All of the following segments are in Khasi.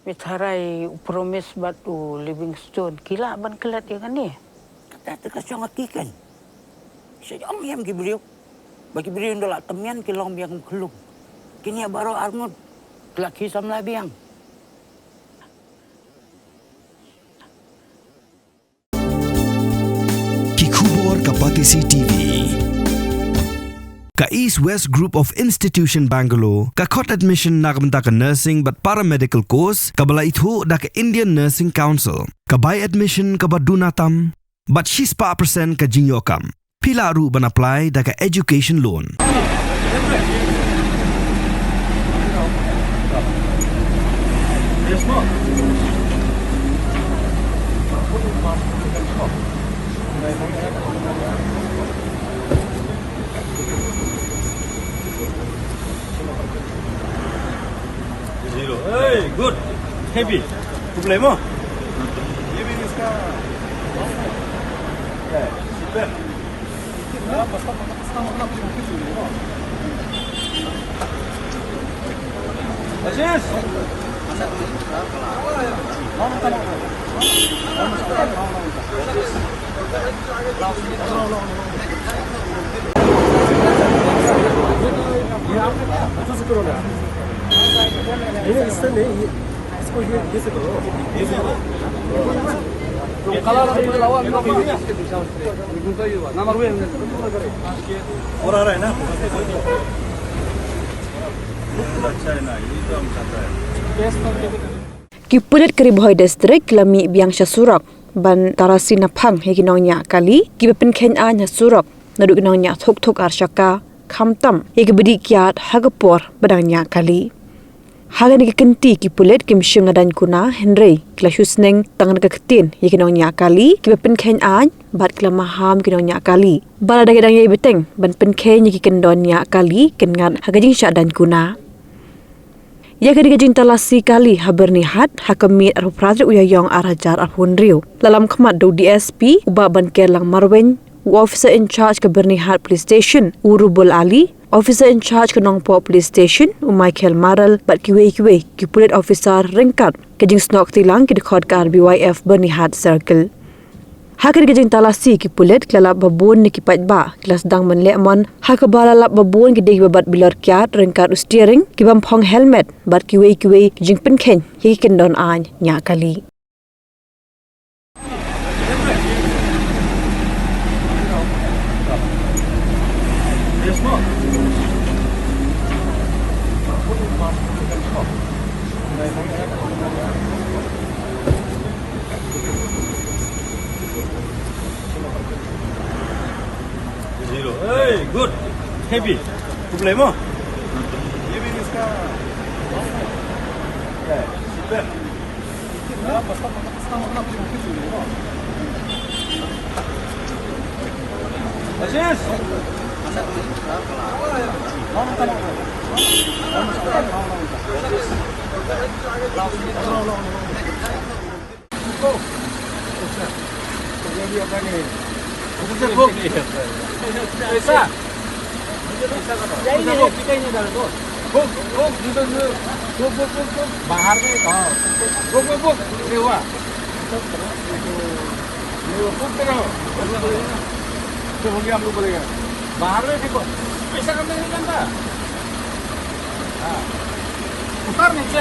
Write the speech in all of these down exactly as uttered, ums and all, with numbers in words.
Phi tharai u Promise bad u Livingstone ki lah ban klet ïa kane? Kata te ka shong ha ki kan. Sha ïam ïam ki briew. Ba ki briew ynda la tymmen ki long biang kum khlum. Kine baroh arngut ki la ki samla biang. Ki khubor ka Batesi T V. Ka East West Group of Institution Bangalore ka khot admission na ka bynta ka nursing bad paramedical course kaba la ithuh da ka Indian Nursing Council. Ka bai admission kaba duna tam bad shispah percent ka jingïoh kam. Phi lah ruh ban apply da ka education loan. Zero. Hey, good. Happy. Problema? Happy. Ki pulit ka Ri Bhoi District ki la mih biang sha surok ban talasi naphang ïa ki nongñiah kali kiba pynkheiñ aiñ ha surok naduh ki nongñiah thuk thuk ar shaka, khamtam ïa kiba dih kiad ha ka por ba dang ñiah kali. Ha kane ka kynti ki pulit kim shym la daiñ kuna hynrei ki la shu sneng tang da ka ktien ïa ki nongñiah kali kiba pynkheiñ aiñ bad ki la maham ki nongñiah kali ba lada ki dang ïai bteng ban pynkheiñ ïa ki kyndon ñiah kali kin ngat ha ka jingshah daiñ kuna. Ïa kane ka jingtalasi kali ha Byrnihat ha ka miet arphew phra tarik u Ïaïong ar hajar arphew hynriew la lam khmat da u D S P u Bah Bankerlang Marwein, u officer in charge ka Byrnihat Police Station u Rubul Ali, officer in charge ka Nongpoh Police Station u Michael Maral bad kiwei kiwei ki pulit officer ryngkat ka jingsnoh kti lang ki dkhot ka R B Y F Byrnihat Circle. Ha kane ka jingtalasi ki pulit ki la lap ba bun na ki paidbah ki la sdang ban leh mon ha kaba la lap ba bun ki dei kiba bat bilor kiad ryngkat u steering, ki bym phong helmet bad kiwei kiwei ki jingpynkheiñ ïa ki kyndon aiñ ñiah kali. Zero. Hey, good. Happy. Problema? Happy. बाहर में, हाँ। वो, वो, वो, ये हुआ। ये वो, वो, वो, वो, तो हो गया, हम लोग बोलेगा। बाहर में देखो, पैसा कम नहीं जानता। हाँ। उतार नीचे।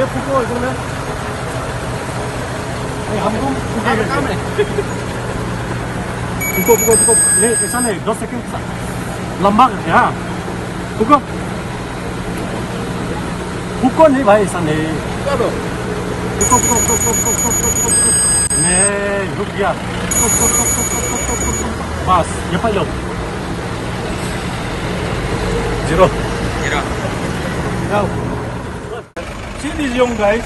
फूको, इधर में। नहीं, हमको फूको, फूको, फूको, फूको। नहीं, ऐसा नहीं, दस सेकंड सा। लंबा करके, हाँ। फूको। फूको नहीं भाई, ऐसा नहीं। फूको, फूको, फूको। नहीं, रुक गया। बस, ये पकड़ लो। Zero. Zero. जाओ। See these young guys,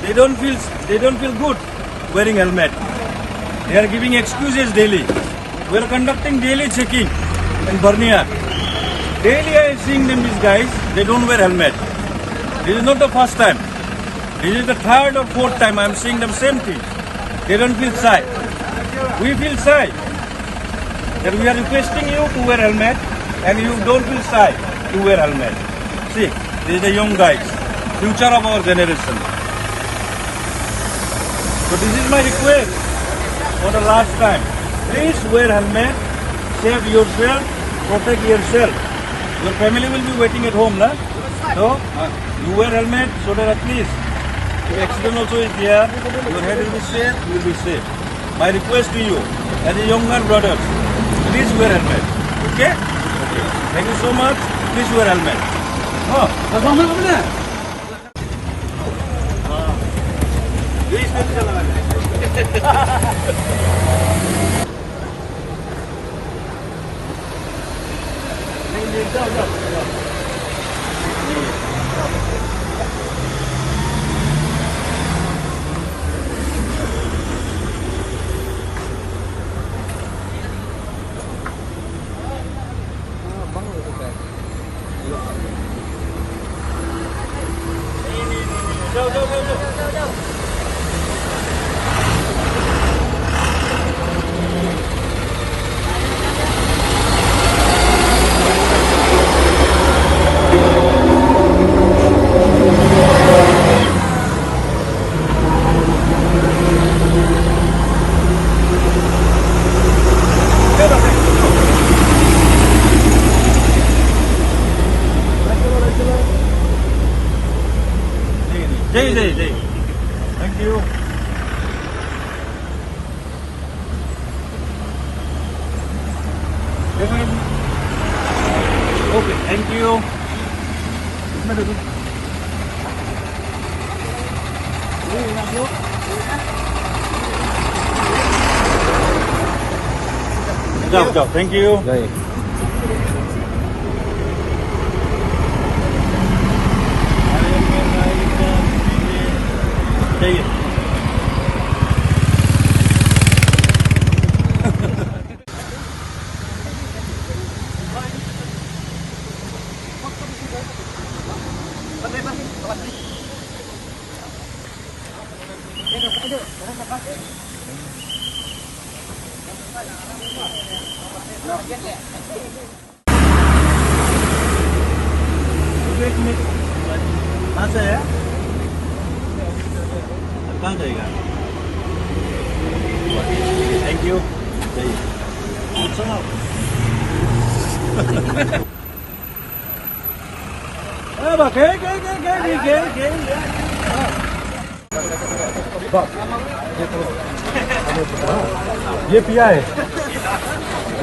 they don't feel, they don't feel good wearing helmet. They are giving excuses daily. We are conducting daily checking in Barnia. Daily I am seeing them, these guys, they don't wear helmet. This is not the first time. This is the third or fourth time I am seeing them same thing. They don't feel shy. We feel shy. That we are requesting you to wear helmet and you don't feel shy to wear helmet. See, these are the young guys, future of our generation. So this is my request for the last time. Please wear helmet, save yourself, protect yourself. Your family will be waiting at home, na? So, uh, you wear helmet so that at least if accident also is there, your head will be safe, you will be safe. My request to you, as a younger brothers, please wear helmet. Okay? Okay. Thank you so much. Please wear helmet. Oh, Jai, jai, jai. Thank you. Okay, thank you. Jao, jao, thank you. Jai. एक मिनट। कहाँ से है? कहाँ जाएगा? Thank you. जाइए। अच्छा। ए, बा, के, के, के। ये पिया है,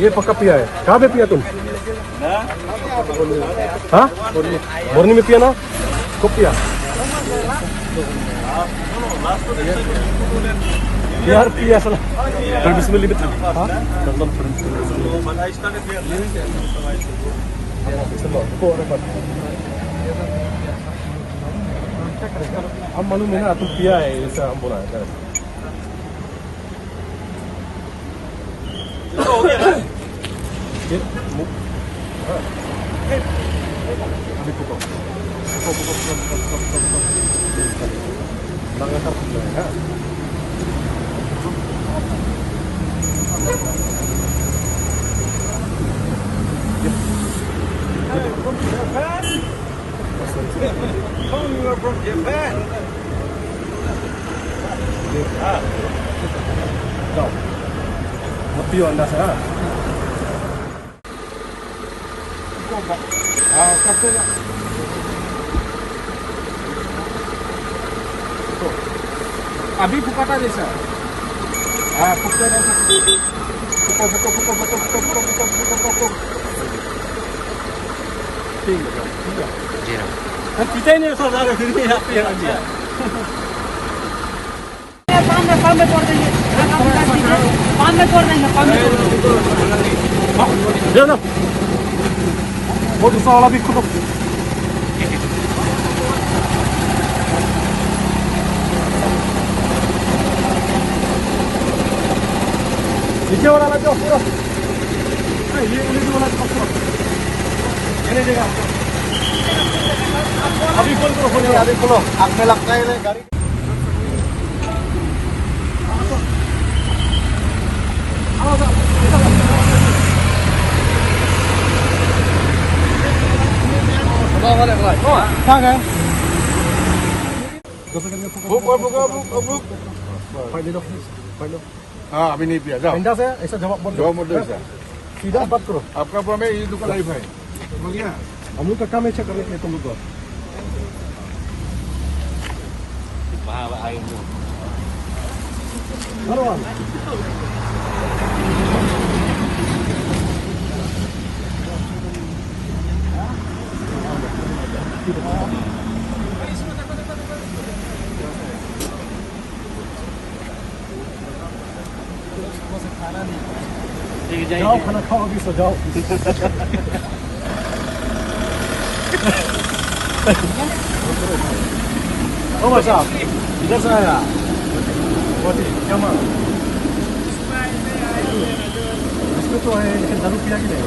ये पक्का पिया है। कहाँ पे पिया तुम? हाँ, मॉर्निंग में पिया ना, खूब पिया। यार पिया साला। फिर बिस्मिल्लाह भी था। हाँ? मतलब फिर बिस्मिल्लाह। चलो, को और बात। हम मालूम है ना, तुम पिया है, ऐसा हम बोला है। ये मु-, हाँ। अभी पकड़ो। पकड़ो, पकड़ो, पकड़ो। लगातार पकड़ो, हाँ। From, you are from Japan. हाँ। जाओ। मत पियो अंडा से, हाँ। हाँ, करते जा। अभी फुकाता नहीं सर। हाँ, फुकते नहीं सर। फुको, फुको, फुको। ठीक है सर, ठीक है। जी हाँ। सर, पीते ही नहीं सर, ज़्यादा फिर भी आप ये रख दिया। पाँच में, पाँच में तोड़ देंगे। पाँच में तोड़ देंगे, पाँच में तोड़ देंगे। दे दो। वो दूसरा वाला भी खोलो। नीचे वाला लग जाओ पूरा। नहीं, ये नीचे वाला पूरा। ये नहीं देगा। अभी खोल करो, खोल करो। अभी खोलो। आग में लगता है ना गाड़ी। कहाँ गए? भूख, भूख, भूख, भूख, भूख। पहले लो, पहले लो। हाँ, अभी नहीं पिया, जाओ। डंडा से ऐसा जवाब मत दो। जवाब मत दो ऐसा। सीधा बात करो। आपका प्रॉब्लम है, ये दुकान लाइफ है। समझ गया? हम लोग का काम है चेक करने के लिए तुम लोग को। जाओ, खाना खाओ, अभी सो जाओ। ओ भाई साहब, इधर से आया। बहुत ही जमा। इसमें तो है, लेकिन दारू पिया कि नहीं?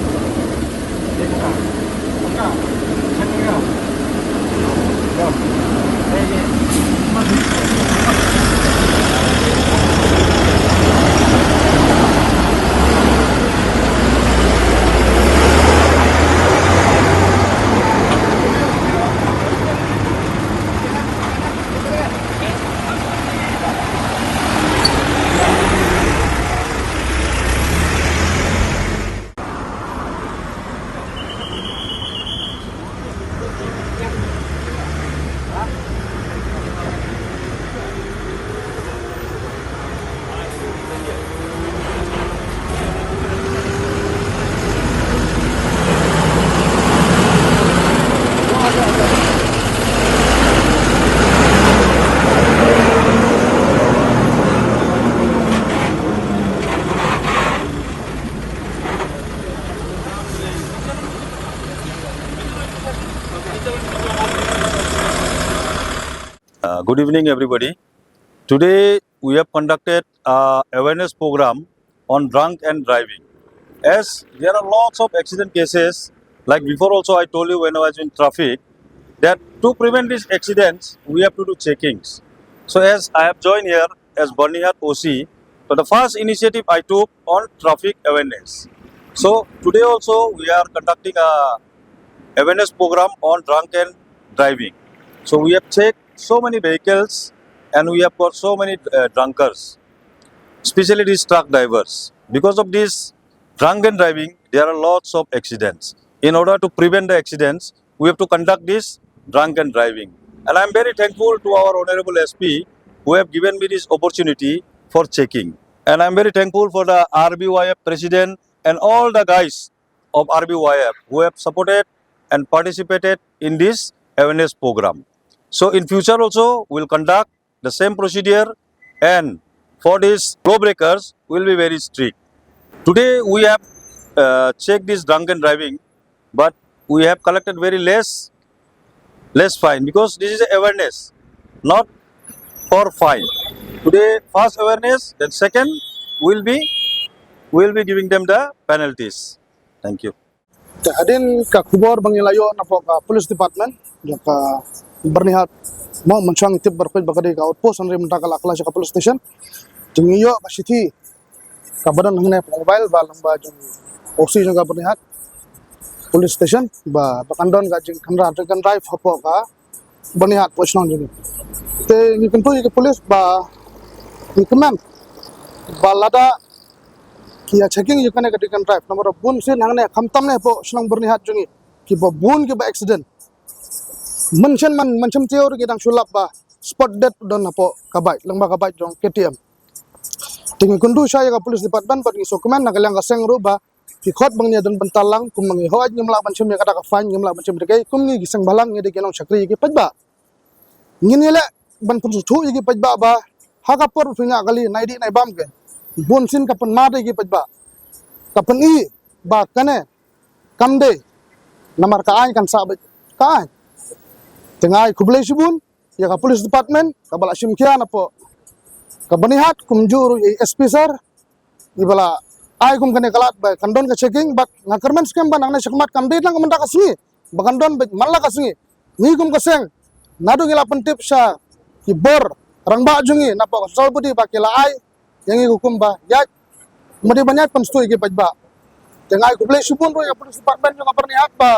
Uh, good evening, everybody. Today, we have conducted a awareness program on drunk and driving. As there are lots of accident cases, like before also I told you when I was in traffic, that to prevent these accidents, we have to do checkings. So as I have joined here as Byrnihat O C, so the first initiative I took on traffic awareness. So today also we are conducting a awareness program on drunk and driving. So we have checked so many vehicles and we have got so many uh, drunkards, especially these truck drivers. Because of this drunken driving, there are lots of accidents. In order to prevent the accidents, we have to conduct this drunken driving. And I am very thankful to our Honorable S P who have given me this opportunity for checking. And I am very thankful for the R B Y F President and all the guys of R B Y F who have supported and participated in this awareness program. So in future also, we will conduct the same procedure, and for these lawbreakers, we will be very strict. Today, we have uh, checked this drunken driving, but we have collected very less, less fine, because this is awareness, not for fine. Today, first awareness, then second, will be, will be giving them the penalties. Thank you. Te hadien ka khubor ba ngi la ïoh napoh ka police department jong ka Byrnihat, mo, mynshwa ngi tip baroh ba ka dei ka outpost, hynrei mynta ka la kylla sha ka police station. Te ngi ïoh ka shithi kaba don hangne ha mobile ba lyngba jong O C jong ka Byrnihat police station ba, ba kan don ka jingkhynra drink and drive hapoh ka Byrnihat, hapoh shnong jong ngi. Te ngi kyntu ïa ki police ba, ngi kmen ba lada ki ïa checking ïa kane ka drink and drive, namar ba bun sien hangne, khamtam ne hapoh shnong Byrnihat jong ngi, kiba bun kiba accident. Mynshem man, mynshem taïew ruh ngi dang shu lap ba spot dead u don hapoh ka bike, lyngba ka bike jong K T M. Te ngi kyntu shai ïa ka police department bad ngi sngewkmen na ka liang ka seng ruh ba ki khot ba ngin ïa don bynta lang, kumba ngi hooid ngim lah ban shim ïa kata ka fine, ngim lah ban shim ïa ka, kum ngi ki seng bhalang ngi dei ki nongshakri ïa ki paidbah. Ngin ïaleh ban pynsngewthuh ïa ki paidbah ba ha ka por ba phi ñiah kali, nai dih nai bam, ke bun sien ka pynmad ïa ki paidbah. Ka pyni ba kane kam dei, namar ka aiñ kan sah beit ka aiñ. Te nga ai khublei shibun ïa ka police department kaba la shim khia napoh ka Byrnihat, kumjuh ruh ïa i S P sir, iba la ai kum kane ka lad ba kan don ka checking, bad nga kyrmen skhem ba nangne shakhmat kam dei tang ka mynta ka sngi, ba kan don beit man la ka sngi. Ngi kum ka seng, naduh ngi la pyntip sha ki bor rangbah jong ngi napoh ka Central Body ba ki la ai ïa ngi ka hukum ba ïaid, ma dei ban ïaid pynsngewthuh ïa ki paidbah. Te nga ai khublei shibun ruh ïa police department jong ka Byrnihat ba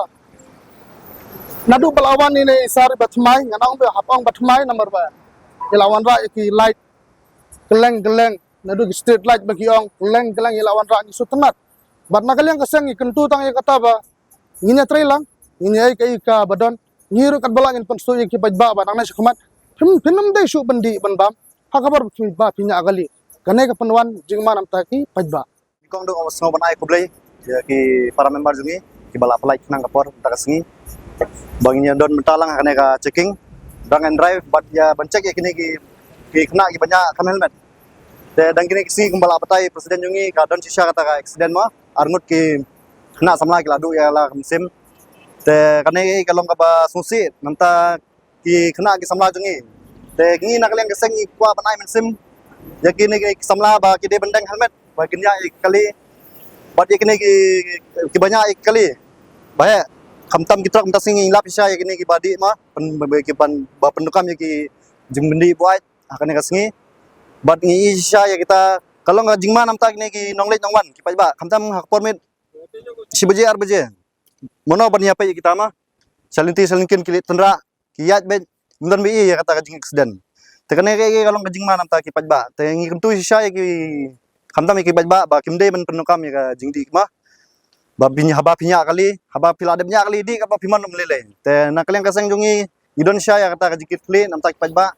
naduh ba la wan ine i sir ba thymmai, ngan ong ba hap ong ba thymmai, namar ba i la wanrah ïa ki light kylleng kylleng, naduh ki street light ba ki ong, kylleng kylleng i la wanrah, ngi sngewtynnat. Bad na ka liang ka seng ngi kyntu tang ïa kata ba ngin ïatrei lang, ngin ïa ai kaei kaba don, ngi ruh katba lah ngin pynsngewthuh ïa ki paidbah ba nangne shakhmat phin, phin ym dei shuh ban dih ban bam ha ka por ba phi, ba phi ñiah kali. Kane ka pynwan jingma namta ki paidbah. Nyngkong dei nga sngewbha ban ai khublei ïa ki para member jong ngi kiba la pynlait khnang ka por mynta ka sngi ba ngin ïa don bynta lang ha kane ka checking drunk and drive, bad ïa ban check ïa kine ki, ki khynnah kiba ñiah kam helmet. Te dang kine ki sngi kumba la batai president jong ngi, ka don shisha kata ka accident ma, arngut ki khynnah samla ki la duh ïa la ka mynsiem. Te kane ka long kaba sngewsih namta ki khynnah ki samla jong ngi. Te ngi na ka liang ka seng ngi kwah ban ai mynsiem ïa kine ki samla ba ki dei ban deng helmet ba kin ñiah ïa ki kali, bad ïa kine ki, kiba ñiah ïa ki kali ba heh, khamtam ki trok, mynta ka sngi ngi lap shisha ïa kine kiba dih ma, pyn, ba, ki ban, ba pyndonkam ïa ki jingkyndit buaid ha kane ka sngi. Bad ngi ïohi shisha ïa kita, ka long ka jingma namta kine ki nongleit nongwan ki paidbah, khamtam ha ka por miet shi baje ar baje, mano ban ïa peit ïa kita ma, shalynti shalynken ki leit tynrah, ki ïaid beit, ym don ba ïohi ïa kata ka jingaccident. Te kane ka, ka long ka jingma namta ki paidbah. Te ngi kyntu shisha ïa ki, khamtam ïa ki paidbah ba kim dei ban pyndonkam ïa ka jingdih ma, ba phi, haba phi ñiah kali, haba phi la dep ñiah kali, dih katba phi mon ym lei lei. Te na ka liang ka seng jong ngi ngi don shisha ïa kata ka jingkitkhlieh namta ki paidbah.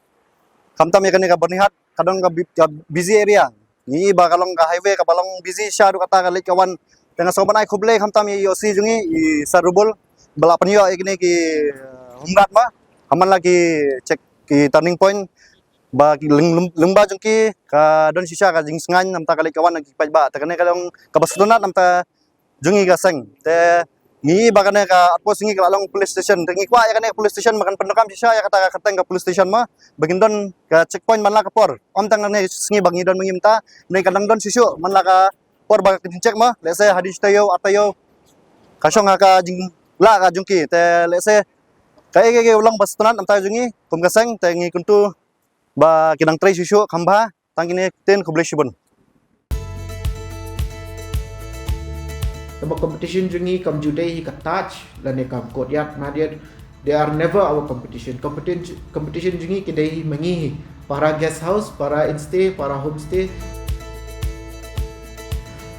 Khamtam ïa kane ka Byrnihat ka don ka bi-, ka busy area. Ngi ïohi ba ka long ka highway kaba long busy shisha haduh kata ka leit ka wan. Te nga sngewbha ban ai khublei khamtam ïa i O C jong ngi, i Sir Rubul, ba la pynïoh ïa kine ki, eh, home guard ma, ha man la ki check, ki turning point, ba ki lyng-, lyng-, lyngba jong ki ka don shisha ka jingsngain namta ka leit ka wan ki paidbah. Te kane ka long kaba sngewtynnat namta jong ngi ka seng. Te ngi ïohi ba kane ka outpost jong ngi ka la long police station. Te ngi kwah ïa kane ka police station ba kan pyndonkam shisha ïa kata ka kyrteng ka police station ma, ba kin don ka checkpoint man la ka por. Ym tang kane ka sngi ba ngi don ma ngi mynta, ne ka dang don shuh shuh man la ka por ba kin check ma, lehse hadien shi taïew, ar taïew, ka shong ha ka jinglah ka jong ki. Te lehse kaei kaei ka long ba sngewtynnat namta jong ngi kum ka seng, te ngi kyntu ba kin nang trei shuh shuh kham bha. Tang kine ktien, khublei shibun. Te ba competition jong ngi kam ju dei hi ka Taj lane ka Courtyard Marriott, they are never our competition. Competition, competition jong ngi ki dei hi ma ngi hi, para guest house, para instay, para homestay.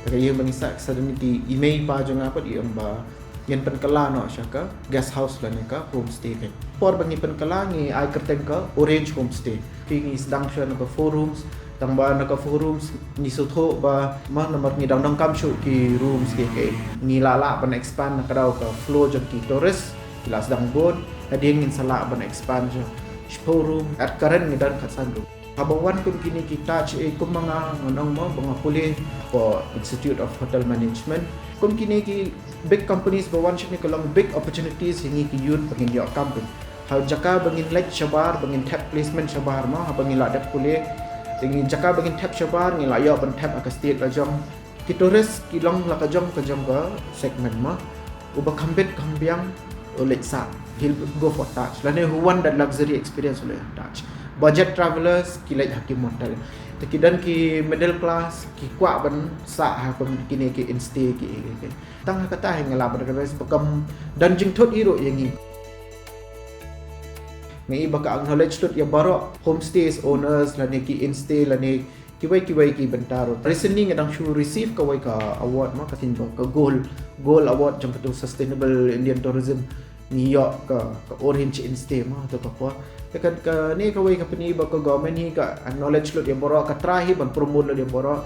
Te ka ïa ma ngi sa, sa don ki i mei i pa jong nga pat i ong ba ngin pynkylla noh sha ka guest house lane ka homestay. Ka por ba ngi pynkylla ngi ai kyrteng ka Orange Homestay. Phi, ngi sdang shuwa na ka four rooms, tang ba na ka four rooms ngi sngewthuh ba ma namar ngi dang donkam shuh ki rooms ki, ki ngi lah lah ban expand na ka daw ka flow jong ki tourist, ki la sdang bun. Hadien ngin sa lah ban expand sha shiphew room, at current ngi don khatsan room. Haba wan kum kine ki Taj, eh, kum ma nga ngan ong mo ba nga pule ha Institute of Hotel Management. Kum kine ki big companies ba wan shane ka long big opportunities ïa ngi ki youth ba ngin ïoh kam pyn. Ha jaka ba ngin leit shabar, ba ngin thep placement shabar mo, haba ngi la dep pule. Te ngi jaka ba ngin thep shabar, ngi la ïoh ban thep ha ka state la jong. Ki tourist ki long la ka jong ka jong ka segment ma. Uba kham bit kham biang u leit sah, he'll go for Taj. Lane who want that luxury experience u leit Taj. Budget travelers ki leit ha ki motel. Te ki don ki middle class ki kwah ban sah ha kum kine ki instay ki, ki, ki. Tang ha kata hi nga lah ban recommend ba kam don jingthut hi ruh ïa ngi. Nga i ba ka acknowledge thut ïa baroh homestays owners lane ki instay lane kiwei kiwei ki bynta ruh. Recently nga dang shu receive kawei ka award ma, ka sien ba ka gold, gold award jong katu Sustainable Indian Tourism. ngi ïoh ka ka ur hin chi inste mo to ka por. Te kan ka ne ka wei ka pini ba ka government hi ka acknowledge lut ïa baroh, ka try hi ban promote lut ïa baroh.